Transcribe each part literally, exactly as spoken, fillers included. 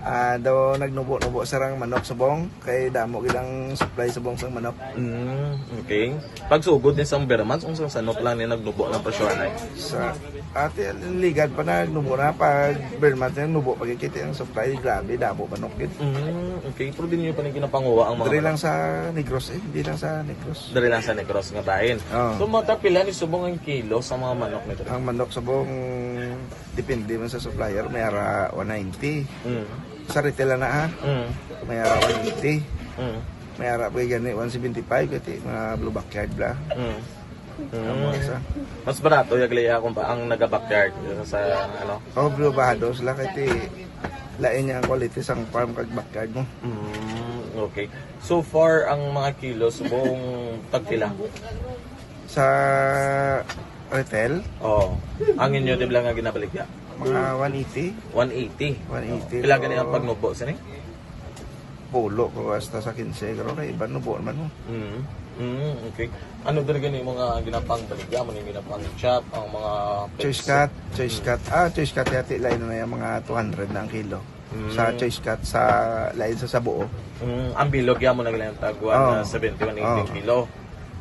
Ah, daw nagnubo-nubo sa rang manok subong, kay damo gid ang supply subong sang manok. Mm, okay. Pagsugod ni sang Bermans, unsang sanop lang ni nagnubo ng presyo anay? Sa ate, ligad pa na, nubo na pag Bermans na, nubo pag ikiti ang supply, grabe, damo manok gid. Mm, okay. Pero di niyo pa ni ginapanguha ang mga Diri manok? Lang sa Negros eh, hindi lang sa Negros. Diri lang sa Negros nga bahin. Oo. So, mga pila ni subong ang kilo sa mga manok ni diri? Ang manok subong, depende man sa supplier, may ara one ninety. Mm. Sa retail na ha, Mm. may ara one eighty. Mm. May ara pa gani one seventy-five, kati mga blue backyard bla. Mm. Ang mga sa Mas barato yung gliya kung pa ang naga-backyard sa ano. Oh, blue bahados lang, kati lain niya ang quality sang farm kag backyard mo. Mm, okay. So far, ang mga kilos, buong tagpila? Sa retail, Oh, ang inyo di lang nga ginabaligya? Mga one eighty. One eighty. One eighty. Pila gani ang pagnubo sini? Pulo ko hasta sa quince, pero kay iba nubo naman mo. Mm. Mm, okay. Ano diri gani mo nga ginapang baligya mo, yung ginapang chop, ang mga Choice cut, choice cut. Ah, choice cut yati, lain na yung mga two hundred na ang kilo. Mm. Sa choice cut, sa lain sa sabuo. Mm, ang bilog yan mo naglang tag Oh. one seventy, one eighty Oh. kilo.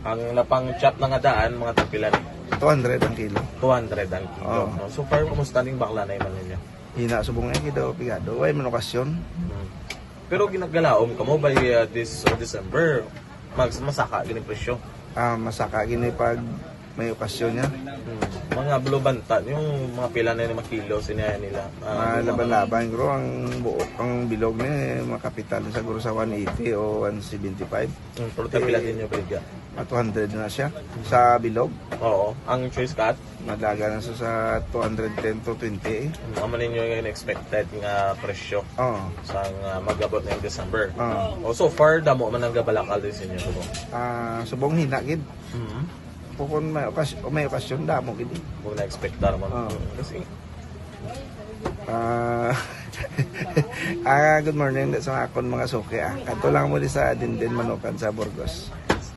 Ang napang chop na nga daan, mga tagpila ni? Two hundred ang kilo. Two hundred ang kilo. Oh. No? So far, kumusta ning bakla na iman ninyo? Hina subong nga kilo, pigado. Way man okasyon. Mm. Pero ginagalaom ka mo by uh, this uh, December, mag masaka gini presyo. Ah, masaka gini pag may okasyon niya. Hmm. Mga blue banta, yung mga pila na yung mga kilo, sinaya nila. Ah, Mga yung mga- laban-laban, bro. Ang buo, ang bilog ni makapital siguro sa one eighty o one seventy-five. Hmm, pero tagpila din yung baligya. At two hundred na siya sa bilog. Oo, ang choice cut, Madlaga na siya sa two hundred ten to twenty. Hmm, amo ninyo yung expected nga presyo Oh. sa nga mag-abot na yung December. Oh. O so far, damo man ang gabalakal din sa inyo. Subong. Ah, subong hina gid. Hmm. Kung may okasyon, may okasyon damo gid. Kung na-expectar mo. Oo. Kasi, Ah, ah, good morning sa akon mga suki ah. Kadto lang mo di sa Dindin Manukan sa Burgos.